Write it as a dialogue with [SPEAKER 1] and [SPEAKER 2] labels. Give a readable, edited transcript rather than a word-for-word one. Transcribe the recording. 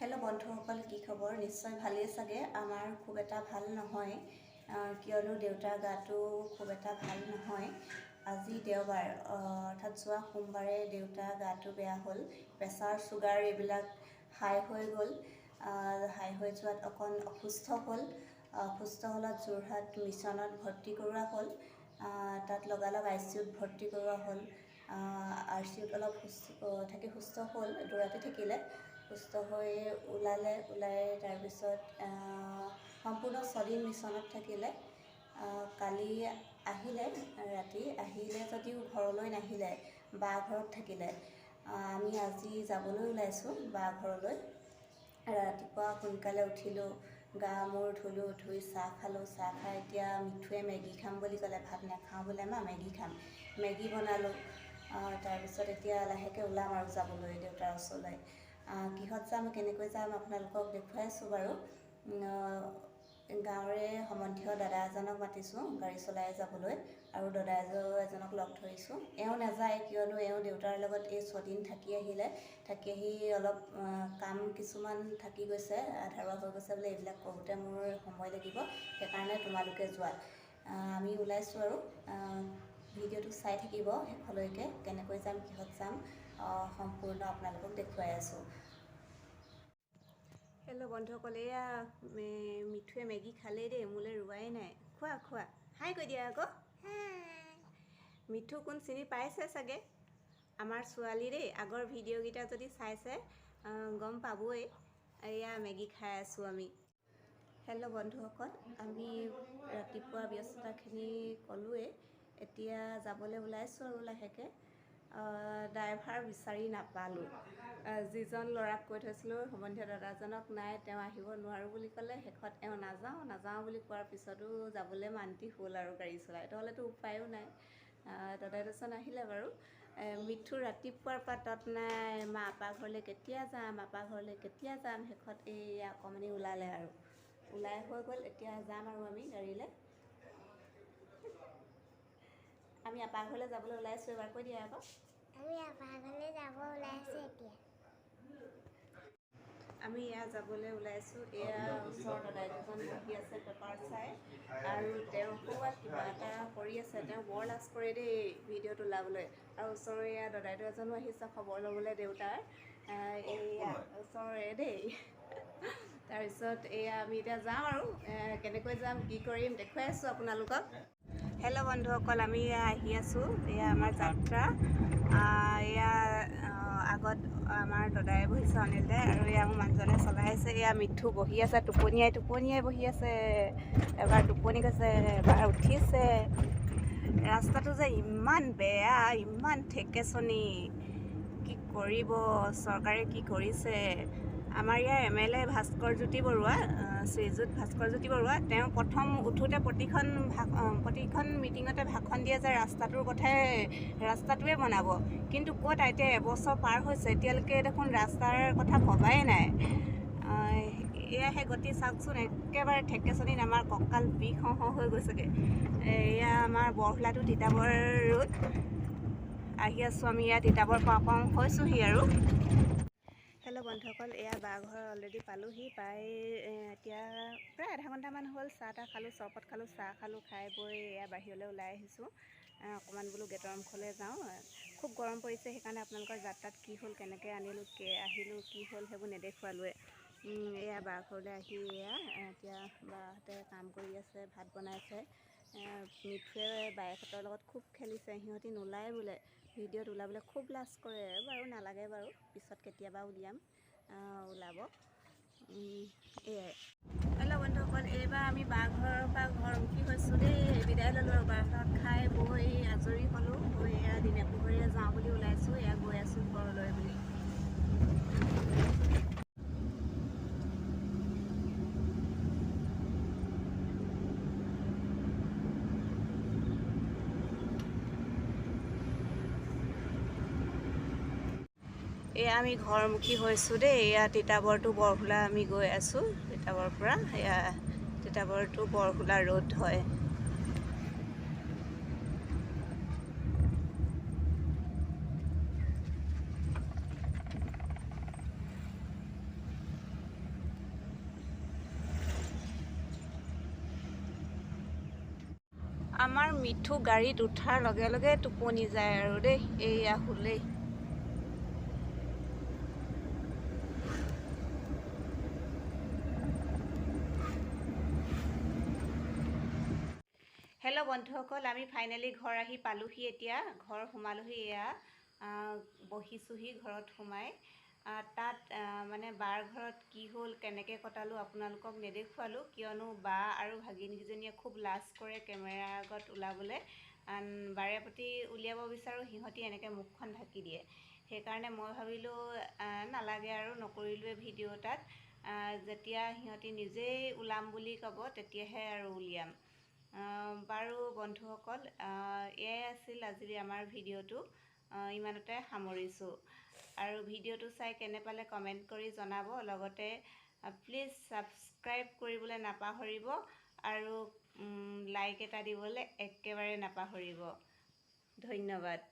[SPEAKER 1] Hello' বন্ধুসকল, কি খবৰ? নিশ্চয় ভালেই চাগে। আমাৰ খুব এটা ভাল নহয়, কিয়নো দেউতাৰ গাটো খুব এটা ভাল নহয়। আজি দেওবাৰ, অৰ্থাৎ যোৱা সোমবাৰে দেউতাৰ গাটো বেয়া হ'ল। প্ৰেছাৰ, চুগাৰ এইবিলাক হাই হৈ গ'ল। হাই হৈ যোৱাত অকণ অসুস্থ হ'ল। অসুস্থ হ'লত যোৰহাট মিছনত ভৰ্তি কৰোৱা হ'ল। তাত লগালগ আই চি ইউত ভৰ্তি কৰোৱা হ'ল। আই চি ইউত অলপ সুস্থ থাকি সুস্থ হ'ল, দুৰাতি থাকিলে। সুস্থ হৈ ওলালে। ওলাই তাৰপিছত সম্পূৰ্ণ 6 দিন মিছনত থাকিলে। কালি আহিলে, ৰাতি আহিলে যদিও ঘৰলৈ নাহিলে, বা ঘৰত থাকিলে। আমি আজি যাবলৈ ওলাইছোঁ বা ঘৰলৈ। ৰাতিপুৱা সোনকালে উঠিলোঁ, গা মূৰ ধুলোঁ, ধুই চাহ খালোঁ। চাহ খাই এতিয়া মিঠুৱে মেগী খাম বুলি ক'লে। ভাত নাখাওঁ বোলে মা, মেগী খাম। মেগী বনালোঁ। তাৰপিছত এতিয়া লাহেকৈ ওলাম আৰু যাবলৈ দেউতাৰ ওচৰলৈ। কিহত যাম, কেনেকৈ যাম আপোনালোকক দেখুৱাইছোঁ বাৰু। গাঁৱৰে সম্বন্ধীয় দাদা এজনক মাতিছোঁ গাড়ী চলাই যাবলৈ আৰু দাদা এজনক লগ ধৰিছোঁ। এওঁ নাযায়, কিয়নো এওঁ দেউতাৰ লগত এই 6 দিন থাকি আহিলে। থাকি আহি অলপ কাম কিছুমান থাকি গৈছে, আধৰুৱা হৈ গৈছে বোলে। এইবিলাক কৰোঁতে মোৰ সময় লাগিব, সেইকাৰণে তোমালোকে যোৱা। আমি ওলাইছোঁ আৰু ভিডিঅ'টো চাই থাকিব শেষলৈকে। কেনেকৈ যাম, কিহত যাম সম্পূৰ্ণ আপোনালোকক দেখুৱাই আছোঁ। হেল্ল' বন্ধুসকল, এয়া মিঠুৱে মেগী খালেই দেই, মোলৈ ৰোৱাই নাই। খোৱা খোৱা, হাই কৈ দিয়া আকৌ। মিঠু কোন চিনি পাইছে চাগে? আমাৰ ছোৱালী দেই। আগৰ ভিডিঅ'কেইটা যদি চাইছে গম পাবই। এয়া মেগী খাই আছোঁ আমি। হেল্ল' বন্ধুসকল, আমি ৰাতিপুৱা ব্যস্ততাখিনি ক'লোৱেই। এতিয়া যাবলৈ ওলাইছোঁ আৰু লাহেকৈ। ড্ৰাইভাৰ বিচাৰি নাপালোঁ। যিজন ল'ৰাক কৈ থৈছিলোঁ, সম্বন্ধীয় দাদাজনক, নাই, তেওঁ আহিব নোৱাৰোঁ বুলি ক'লে। শেষত এওঁ নাযাওঁ নাযাওঁ বুলি কোৱাৰ পিছতো যাবলৈ মান্তি হ'ল আৰু গাড়ী চলাই, নহ'লেতো উপায়ো নাই। দাদা দুজন আহিলে বাৰু। মিঠু ৰাতিপুৱাৰ পৰা তত নাই, মা আপা ঘৰলৈ কেতিয়া যাম, আপা ঘৰলৈ কেতিয়া যাম। শেষত এই অকণমানি ওলালে আৰু ওলাই হৈ গ'ল। এতিয়া যাম আৰু আমি গাড়ীলৈ। আমি আপা ঘৰলৈ যাবলৈ ওলাইছোঁ, এবাৰ কৈ দিয়া আকৌ।
[SPEAKER 2] আমি আপা ঘৰলৈ যাব ওলাইছোঁ এতিয়া।
[SPEAKER 1] আমি এয়া যাবলৈ ওলাইছোঁ। এয়া ওচৰৰ দাদা দুজন বহি আছে পেপাৰ চাই আৰু তেওঁ ক'ৰবাত কিবা এটা কৰি আছে। তেওঁ বৰ লাজ কৰে দেই ভিডিঅ'ত ওলাবলৈ। আৰু ওচৰৰে এয়া দদাইদেউ এজনো আহিছে খবৰ ল'বলৈ দেউতাৰ। এইয়া ওচৰৰে দেই। তাৰপিছত এয়া আমি এতিয়া যাম আৰু কেনেকৈ যাম, কি কৰিম দেখুৱাই আছোঁ আপোনালোকক। হেল্ল' বন্ধুসকল, আমি এয়া আহি আছোঁ। এয়া আমাৰ যাত্ৰা। এয়া আগত আমাৰ দদাই বহিছে, অনিল দাই, আৰু এয়া মোৰ মানুহজনে চলাই আছে। এয়া মিঠু বহি আছে, টোপনিয়াই টোপনিয়াই বহি আছে। এবাৰ টোপনি গৈছে, এবাৰ উঠিছে। ৰাস্তাটো যে ইমান বেয়া, ইমান ঠেকেচনি, কি কৰিব চৰকাৰে, কি কৰিছে? আমাৰ ইয়াৰ এম এল এ ভাস্কৰ জ্যোতি বৰুৱা, শ্ৰীযুত ভাস্কৰ জ্যোতি বৰুৱা, তেওঁ প্ৰথম উঠোঁতে প্ৰতিখন মিটিঙতে ভাষণ দিয়ে যে ৰাস্তাটোৰ কথাই, ৰাস্তাটোৱে বনাব। কিন্তু ক'ত, এতিয়া এবছৰ পাৰ হৈছে, এতিয়ালৈকে দেখোন ৰাস্তাৰ কথা ভবাই নাই। এয়াহে গতি চাওকচোন, একেবাৰে ঠেকেচনিত আমাৰ কঁকাল বিষ হওঁ হওঁ হৈ গৈছেগৈ। এয়া আমাৰ বৰহোলা টু তিতাবৰ ৰোড আহি আছোঁ আমি। ইয়াত তিতাবৰ পাওঁ পাওঁ হৈছোঁহি আৰু। হেল্ল' বন্ধুসকল, এয়া বা ঘৰ অলৰেডি পালোহি। পাই এতিয়া প্ৰায় আধা ঘণ্টামান হ'ল। চাহ তাহ খালোঁ, চৰবত খালোঁ, চাহ খালোঁ। খাই বৈ এয়া বাহিৰলৈ ওলাই আহিছোঁ। অকণমান বোলো গেটৰ মুখলৈ যাওঁ। খুব গৰম পৰিছে, সেইকাৰণে আপোনালোকৰ যাত্ৰাত কি হ'ল, কেনেকৈ আনিলোঁ, আহিলোঁ, কি হ'ল সেইবোৰ নেদেখুৱালোৱে। এয়া বা ঘৰলৈ আহি এয়া এতিয়া বাহঁতে কাম কৰি আছে, ভাত বনাইছে। মিঠুৱে বায়েকহঁতৰ লগত খুব খেলিছে। সিহঁতি নোলায় বোলে ভিডিঅ'ত, ওলাবলৈ খুব লাজ কৰে। বাৰু নালাগে বাৰু, পিছত কেতিয়াবা উলিয়াম, ওলাব। এয়াই। হেল্ল' বন্ধুসকল, এইবাৰ আমি বা ঘৰৰ পৰা ঘৰমুখী হৈছোঁ দেই। বিদায় ল'লোঁ আৰু বাহঁতত খাই বৈ আজৰি হ'লোঁ। হৈ এয়া দিনে পোহৰে যাওঁ বুলি ওলাইছোঁ। এয়া গৈ আছোঁ ঘৰলৈ বুলি। এয়া আমি ঘৰমুখী হৈছোঁ দেই। এয়া তিতাবৰ টু বৰহোলা আমি গৈ আছোঁ তিতাবৰৰ পৰা। এয়া তিতাবৰ টু বৰহোলা ৰোড হয়। আমাৰ মিঠু গাড়ীত উঠাৰ লগে লগে টোপনি যায় আৰু দেই। এইয়া শুলেই। হেল্ল' বন্ধুসকল, আমি ফাইনেলি ঘৰ আহি পালোহি। এতিয়া ঘৰ সোমালোহি, এয়া বহিছোহি ঘৰত সোমাই। তাত মানে বাৰ ঘৰত কি হ'ল, কেনেকৈ কটালোঁ আপোনালোকক নেদেখুৱালোঁ, কিয়নো বা আৰু ভাগিনীকেইজনীয়ে খুব লাজ কৰে কেমেৰাৰ আগত ওলাবলৈ। বাৰে প্ৰতি উলিয়াব বিচাৰোঁ, সিহঁতি এনেকৈ মুখখন ঢাকি দিয়ে। সেইকাৰণে মই ভাবিলোঁ নালাগে আৰু, নকৰিলোৱে ভিডিঅ' তাত। যেতিয়া সিহঁতি নিজেই ওলাম বুলি ক'ব তেতিয়াহে আৰু উলিয়াম। বাৰু বন্ধুসকল, এয়াই আছিল আজিৰ আমাৰ ভিডিঅ'টো, ইমানতে সামৰিছোঁ। আৰু ভিডিঅ'টো চাই কেনে পালে কমেণ্ট কৰি জনাব, লগতে প্লিজ ছাবস্ক্ৰাইব কৰিবলৈ নাপাহৰিব আৰু লাইক এটা দিবলৈ একেবাৰে নাপাহৰিব। ধন্যবাদ।